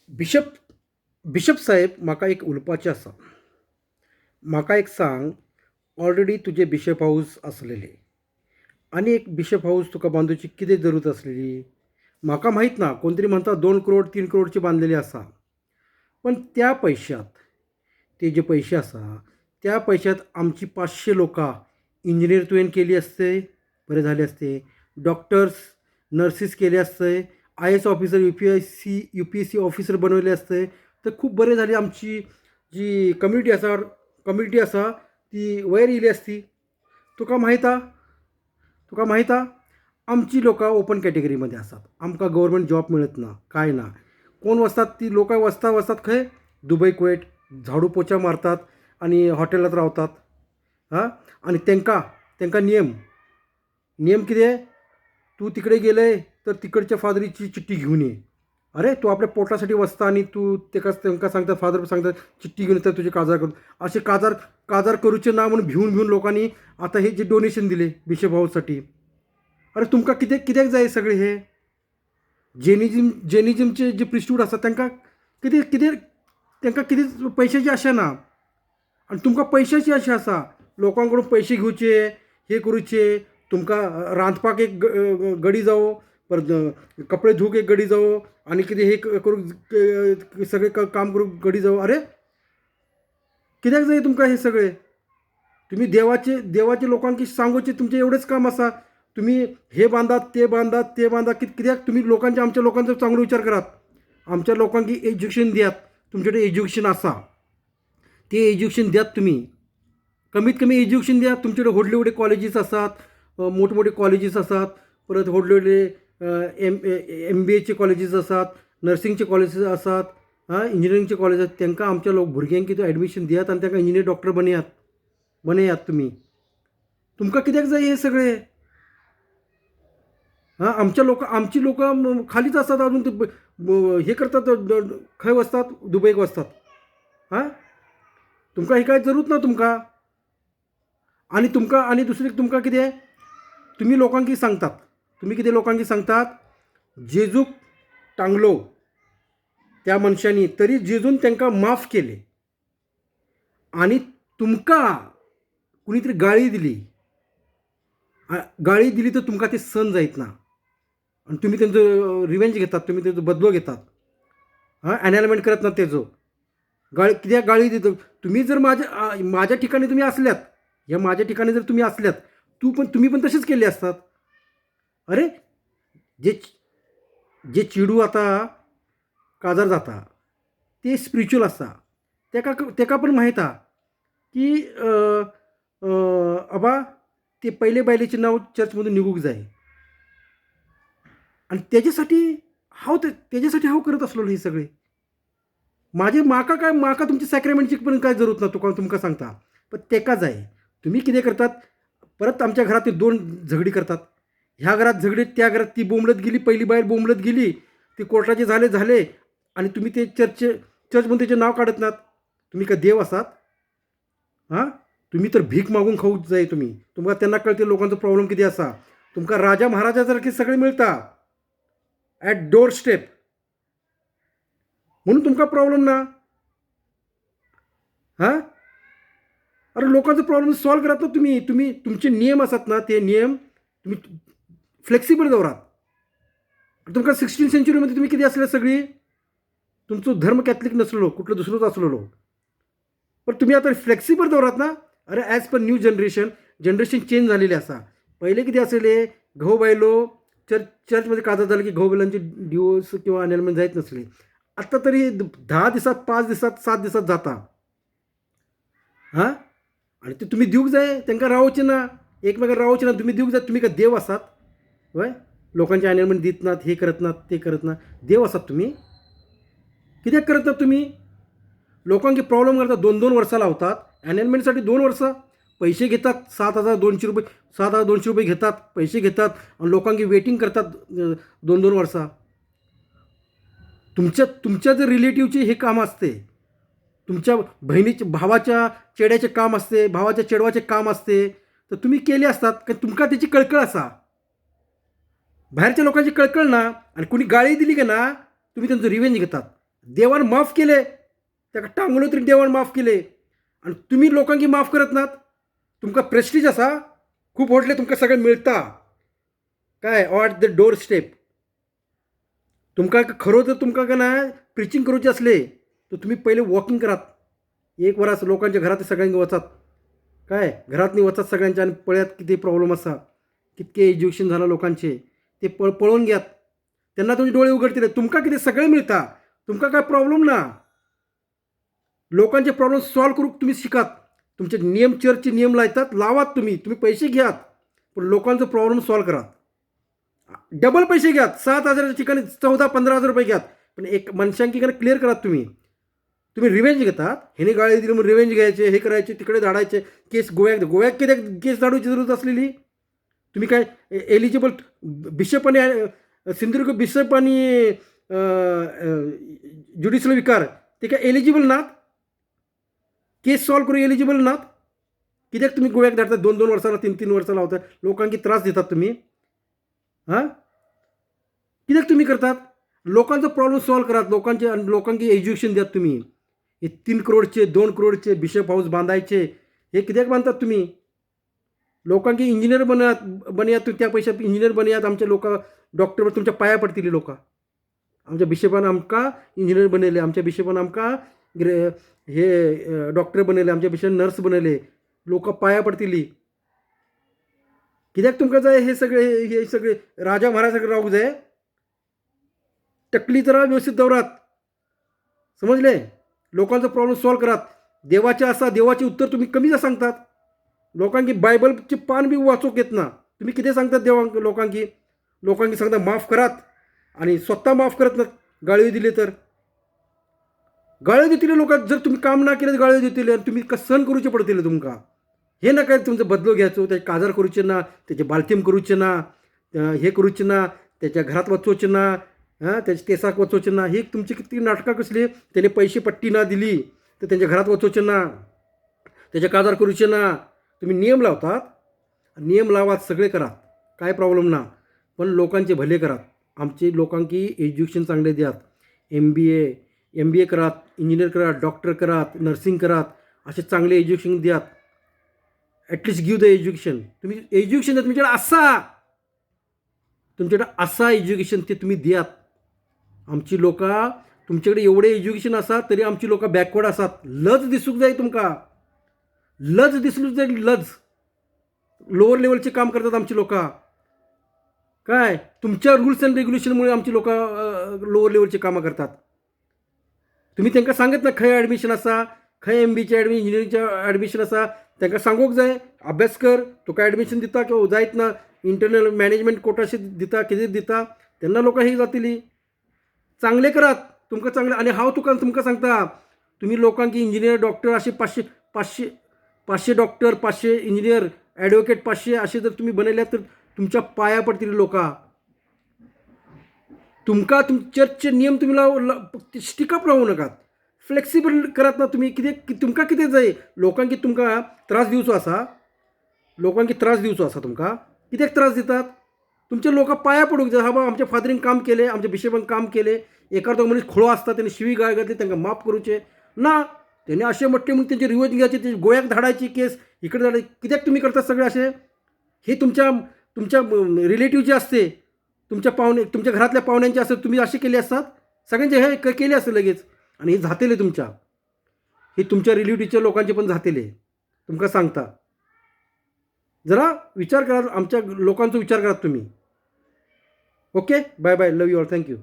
Bishop bishop साहेब, म्हाका एक उलोवपाचें आसा. म्हाका एक सांग, ऑलरेडी तुजें बिशप हावज आसलेलें आनी एक बिशप हावज तुका बांदुची कितें जरूरत आसलेली? म्हाका म्हायत ना, कोण तरी म्हणटा 2 करोड 3 करोडची बांदलेली आसा. पण त्या पयश्यांत, ते जे पयशे आसा त्या पयश्यांत आमची 500 लोकां इंजिनियर तुवें केली आसते, बरें जालें आसतें. डॉक्टर्स, नर्सीस केले आसते, IAS officer, UPSC, UPSC officer बनयले आसते तर खूब बरें जालें. आमची जी कम्युनिटी आसा, कम्युनिटी आसा ती वयर येयली आसती. तुका म्हायत आहा, तुका म्हायत आहा, आमची लोकां ओपन कॅटेगरीमध्ये आसात. आमकां गव्हर्मेंट जॉब मेळत ना, कांय ना. कोण वचतात? ती लोकां वचता, वचतात खंय? दुबय, कुवेट. झाडू पोछा मारतात आनी हॉटेलांत रावतात. हां, आनी तांकां नियम, नियम कितें? तूं तिकडे गेले तर तिकडच्या फादरीची चिठ्ठी घेऊन ये. अरे, तूं आपल्या पोटासाठी वचता आनी तूं तेका तांकां सांगता, फादर सांगता, चिठ्ठी घेवन येता, तुजे काजार करून. अशें काजार काजार करूचें ना म्हणून भिवून भिवून लोकांनी आतां हे जे डोनेशन दिले बिशप हावजसाठी. अरे, तुमकां कितें, कित्याक जाय सगळें हें? जेनिजीम, जेनिजीमचे जे प्रिस्टूड आसा, तांकां कितें कितें, तांकां कितें पयशांची आशा ना आनी तुमकां पयशांची आशा आसा. लोकां कडून पयशे घेवचे, हे करूचे. तुमकां रांदपाक एक गडी जावो, परत कपडे धुवूंक एक गडी जावो आनी कितें हे करूंक, सगळें काम करूंक गडी जावो. अरे, कित्याक जाय तुमकां हें सगळें? तुमी देवाचे, देवाचे लोकांक सांगुचें तुमचें एवढेंच काम आसा. तुमी हे बांदात, ते बांदात, ते बांदात. कित्याक तुमी लोकांचे, आमच्या लोकांचो चांगलो विचार करात. आमच्या लोकांक एज्युकेशन दियात. तुमचे कडेन एज्युकेशन आसा, तें एज्युकेशन दियात तुमी. कमीत कमी एज्युकेशन दियात. तुमचे कडेन व्हडले व्हडले कॉलेजीस आसात, मोठे मोठे कॉलेजीस आसात, परत व्हडले व्हडले एम एमबीएचे कॉलेजीस आसात, नर्सिंगचे कॉलेजीस आसात, आं, इंजिनियरींगचे कॉलेज आसात. तांकां आमच्या लोक भुरग्यांक कितें एडमिशन दियात आनी तांकां इंजिनियर, डॉक्टर बनयात, बनयात तुमी. तुमकां कित्याक जाय हें सगळें? हां, आमच्या लोक, आमची लोकां खालीच आसात अजून. ते हे करतात, खंय वचतात? दुबयक वचतात. हां, तुमकां ही काय जरूरत ना तुमकां. आनी तुमकां आनी दुसरें तुमकां कितें, तुमी लोकांक कितें सांगतात? तुमी कितें लोकांक सांगतात? जेजूक टांगलो त्या मनशांनी, तरी जेजून तांकां माफ केले. आनी तुमकां कोणी तरी गाळी दिली, गाळी दिली तर तुमकां ती सहन जायत ना आनी तुमी तेंचो रिवेंज घेतात, तुमी तेजो बदलो घेतात. हां, एनलमेंट करत ना तेजो. गाळी कित्याक गाळी दिता तुमी? जर माझ्या माझ्या ठिकाणी तुम्ही असल्यात, ह्या माझ्या ठिकाणी जर तुम्ही असल्यात, तूं पण, तुमी पण तशेंच केल्ले आसतात. अरे, जे जे चेडूं आतां काजार जाता ते स्पिरिच्युअल आसता. तेका, तेका पण माहीत आहा की अबा ते पयले बायलेचें नांव चर्चमधून निघूंक जाय आनी तेजे साठी हांव, तेजे साठी हांव करत आसलेलो हें सगळें. म्हाजे, म्हाका काय, म्हाका तुमची सॅक्रेमेंटची पण काय जरूरत ना तुका, तुमकां सांगता. पण तेका जाय. तुमी कितें करतात? परत आमच्या घरात ते दोन झगडी करतात. ह्या घरात झगडी, त्या घरात ती बोंबलत गेली, पहिली बायल बोंबलत गेली, ती कोर्टाचे झाले झाले आणि तुम्ही ते चर्चचे, चर्चमध्ये त्याचे नाव काढत नात. तुम्ही का देव आसात? हां, तुम्ही तर भीक मागून खाऊक जाय तुम्ही. तुमकां तेन्ना कळटे लोकांचो प्रॉब्लम कितें आसा. तुमकां राजा महाराजा सारकें सगळें मेळटा एट डोर स्टेप, म्हणून तुमकां प्रॉब्लम ना. हां, अरे, लोकांचो प्रॉब्लम सॉल्व करात ना तुमी. तुमी तुमचे नियम आसात ना, ते नियम तुमी फ्लेक्सिबल दवरात. तुमकां 16 सेंच्युरीमध्ये तुमी कितें आसले सगळीं? तुमचो धर्म कॅथलीक नसलो, कुठलो दुसरोच आसलेलो, पण तुमी आतां फ्लेक्सिबल दवरात ना. अरे, as per new generation, generation change झालेली आसा. पहिले कितें आसलें? घोव बायलो चर्च, चर्चमध्ये काजार झालं की घोव बायलांचे डिवोर्स किंवा अनलमेंट जायत नसले. आत्तां तरी 10 दिसात, 5 दिसात, 7 दिसात जाता. हां, आनी ते तुमी दिवंक जाय तांकां. रावचें ना, एकमेकां रावचें ना. तुमी दिवंक जाय. तुमी काय देव आसात? वय, लोकांचे अनलमेंट दित नात, हे करत नात, ते करत ना. देव आसात तुमी? कित्याक करत नात तुमी? लोकांक प्रॉब्लम करतात. 2-2 वर्सां लावतात एनलमेंटसाठी, 2 वर्सां. पैसे घेतात 7200 रुपये, 7200 रुपये घेतात, पैसे घेतात आणि लोकांकी वेटिंग करतात 2-2 वर्सां. तुमच्या, तुमच्या जर रिलेटिव्हचे हे काम असते, तुमच्या बहिणीचे, भावाच्या चेड्याचे काम असते, भावाच्या चेडवाचे काम असते, तर तुम्ही केले असतात. कारण तुमकां त्याची कळकळ आसा, बाहेरच्या लोकांची कळकळ ना. आणि कोणी गाळी दिली का ना, तुम्ही त्यांचं रिवेंज घेतात. देवान माफ केले, ताका टांगलो तरी देवान माफ केले. आनी तुमी लोकांक माफ करत नात. तुमकां प्रेस्टीज आसा, खूब व्हडलें तुमकां सगळें मेळटा काय ऑट the door step. तुमकां खरो जर तुमकां काय ना प्रिचींग करूचें आसलें तर तुमी पयलें वॉकींग करात, एक वरास लोकांच्या घरांत सगळ्यांक वचात, काय घरांतनी वचात सगळ्यांच्या आनी पळयात कितें प्रॉब्लम आसा, कितकें एज्युकेशन जालां लोकांचें तें पळोवन घेयात. तेन्ना तुमचे डोळे उगडटले. तुमकां कितें सगळें मेळटा, तुमकां काय प्रॉब्लम ना. लोकांचे प्रॉब्लम सॉल्व करूंक तुमी शिकात. तुमचे नियम चर्चचे नियम लायतात, लावात, तुमी तुमी पैसे घेयात, पूण लोकांचो प्रॉब्लम सॉल्व करात. डबल पैसे घेयात, 7,000 ठिकाणी 14-15 हजार रुपये घेयात, पण एक मनशांकी क्लिअर करात. तुम्ही तुम्ही रिवेंज घेतात. हेने गाळी दिली म्हणून रिवेंज घ्यायचे, हे करायचे, तिकडे धाडायचे केस गोव्याक. गोव्याक कित्याक केस धाडूची जरूरत आसलेली? तुम्ही काय एलिजिबल बिशप आणि सिंधुदुर्ग बिशप आणि ज्युडिशल विकार ते काय एलिजिबल नात? केस सॉल्व करूंक एलिजिबल नात? कित्याक तुमी गोव्याक धाडटात? 2-2 वर्सां, 3-3 वर्सां लावतात, लोकांक त्रास दितात तुमी. हां, कित्याक तुमी करतात? लोकांचो प्रॉब्लम सॉल्व करात, लोकांचे आनी लोकांक एज्युकेशन दियात तुमी. हे 3 करोडचे 2 करोडचे बिशप हाऊस बांदायचे हे कित्याक बांदतात तुमी? लोकांक इंजिनियर बनयात, बनयात, त्या पयशात इंजिनियर बनयात. आमचे लोक डॉक्टर तुमच्या पाया पडटली लोकां. आमच्या बिशपान आमकां इंजिनियर बनयले, आमच्या बिशपान आमकां हे डॉक्टर बनयले, आमच्या बिशपान नर्स बनयले. लोकां पाया पडटली. कित्याक तुमकां जाय हे सगळे? हे सगळे राजा महाराजा रावूंक जाय? तकली जरा व्यवस्थित दवरात, समजले? लोकांचो प्रॉब्लम सॉल्व करात. देवाचे आसा, देवाचे उत्तर तुमी कमी सांगतात. लोकांक बायबलचे पान बी वाचूंक येत ना. तुमी कितें सांगतात देवांक? लोकांक लोकांक सांगता माफ करात आनी स्वता माफ करत ना. गाळयो दिल्यो तर गाळयो दितले लोकांक. जर तुमी काम ना केलें तर गाळयो दितले आनी तुमी सहन करूचें पडटलें तुमकां. हे नाका तुमचो बदलो घ्यायचो, तेजे काजार करूचें ना, तेजें बालतेम करूचें ना, हें करूचें ना, तेच्या घरांत वचोचें ना, हां तेच्या केसाक वचोचें ना. ही तुमची कितली नाटकां कसली? तेणे पयशे पट्टी ना दिली तर तेंच्या घरांत वचोचें ना, तेजें काजार करूचें ना. तुमी नियम लावतात, नियम लावात, सगळें करात, कांय प्रॉब्लम ना, पण लोकांचे भले करात. आमचे लोकांक एज्युकेशन चांगलें दियात. एमबीए करात, इंजिनियर करात, डॉक्टर करात, नर्सिंग करात, अशें चांगलें एज्युकेशन दियात. At least give the education. तुमी एज्युकेशन तुमचे कडेन आसा, तुमचे कडेन आसा एज्युकेशन, ते तुमी दियात. आमची लोकां तुमचे कडेन एवढें एज्युकेशन आसा तरी आमची लोकां बॅकवर्ड आसात. लज दिसूंक जाय तुमकां, लज दिसूंक जाय, लज. लोअर लेवलचें काम करतात आमची लोकां. काय तुमच्या रुल्स अँड रेग्युलेशनमुळे आमची लोकां लोअर लेवलची कामां करतात. तुमी तांकां सांगत ना खंय एडमिशन आसा, खंय एमबीचे एडमिशन, इंजिनियरिंगचें एडमिशन आसा. तांकां सांगूंक जाय, अभ्यास कर, तुका एडमिशन दिता किंवा जायत ना, इंटरनल मॅनेजमेंट कोटाशी दिता, कितें दिता, तेन्ना लोकां ही जातली. चांगलें करात, तुमकां चांगलें. आनी हांव तुका तुमकां सांगता, तुमी लोकांक इंजिनियर डॉक्टर अशे 500 500 500 डॉक्टर, 500 इंजिनियर, ॲडवोकेट 500 अशे जर तुमी बनयल्यात तर तुमच्या पाया पडटली लोकां. तुमकां चर्चचे नियम तुमी लाव स्टिकअप रावूं नाकात, फ्लेक्सिबल करात ना तुमी. कितें तुमकां कितें जाय? लोकांक तुमकां त्रास दिवचो आसा? लोकांक त्रास दिवचो आसा तुमकां? कित्याक त्रास दितात? तुमच्या लोकां पांया पडूंक जाय. हा बाबा, आमच्या फादरीन काम केलें, आमच्या बिशपान काम केलें. एखादो मनीस खोळो आसता, तेणे शिवी गाळ घातली, तांकां माफ करूचें ना. तेणे अशें म्हटलें म्हूण तेंचे रिवेंज घेवचे, ते गोव्याक धाडायची केस, इकडे धाडायची. कित्याक तुमी करतात सगळे अशें? हे तुमच्या तुमच्या रिलेटीव जे असते, तुमच्या पावणे, तुमच्या घरातल्या पाहुण्यांचे असतात, तुम्ही असे केले असतात सगळ्यांचे हे केले असते लगेच. आणि हे जातले तुमच्या, हे तुमच्या रिलेटिव्हच्या लोकांचे पण जातले. तुमकां सांगता, जरा विचार करा, आमच्या लोकांचो विचार करात तुम्ही. Okay, bye bye, love you all, thank you.